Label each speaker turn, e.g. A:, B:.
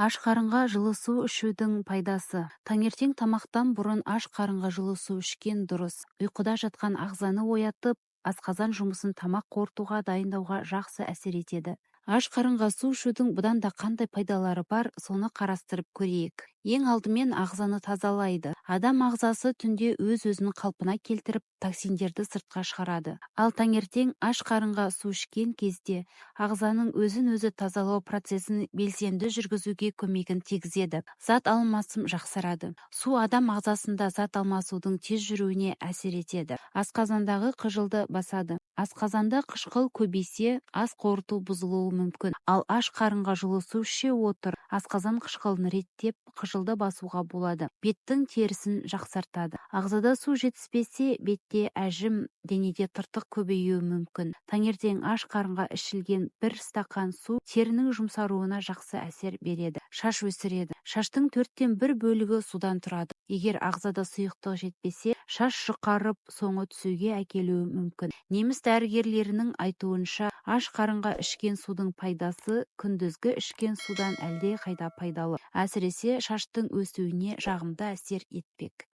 A: Аш қарынға жылы су ішудің пайдасы. Таңертең тамақтан бұрын аш қарынға жылы су ішкен дұрыс. Ұйқыда жатқан ағзаны оятып, асқазан жұмысын тамақ қорытуға дайындауға жақсы әсер етеді. Аш қарынға су ішудің бұдан да қандай пайдалары бар, соны қарастырып көрейік. Ең алдымен ағзаны тазалайды. Адам ағзасы түнде өз-өзін қалпына келтіріп, токсиндерді сыртқа шығарады. Ал таңертең аш қарынға су ішкен кезде ағзаның өзін-өзі тазалау процесін белсенді жүргізуге көмегін тигізеді. Зат алмасым жақсарады. Су адам ағзасында зат алмасудың тез жүруіне әсер етеді. Асқазандағы қыжылды басады. Асқазанда қышқыл көбейсе, ас қорыту бұзылуы мүмкін. Ал аш қарынға жылы су іше отырып, асқазан қышқылын реттеп, қыжылды басуға болады. Беттің терісін жақсартады. Ағзада су жетіспесе, бетте әжім, денеде тыртық көбеюі мүмкін. Таңертең аш қарынға ішілген бір стақан су терінің жұмсаруына жақсы әсер береді. Шаш өсіреді. Шаштың төрттен бір бөлігі судан тұрады. Егер ағзада сұйықтық жетпесе, шаш жұқарып, соңы түсуге әкелуі мүмкін. Неміс дәрігерлерінің айтуынша, аш қарынға ішкен судың пайдасы күндізгі ішкен судан әлдеқайда пайдалы. Әсіресе шаштың өсуіне жағымды әсер етпек.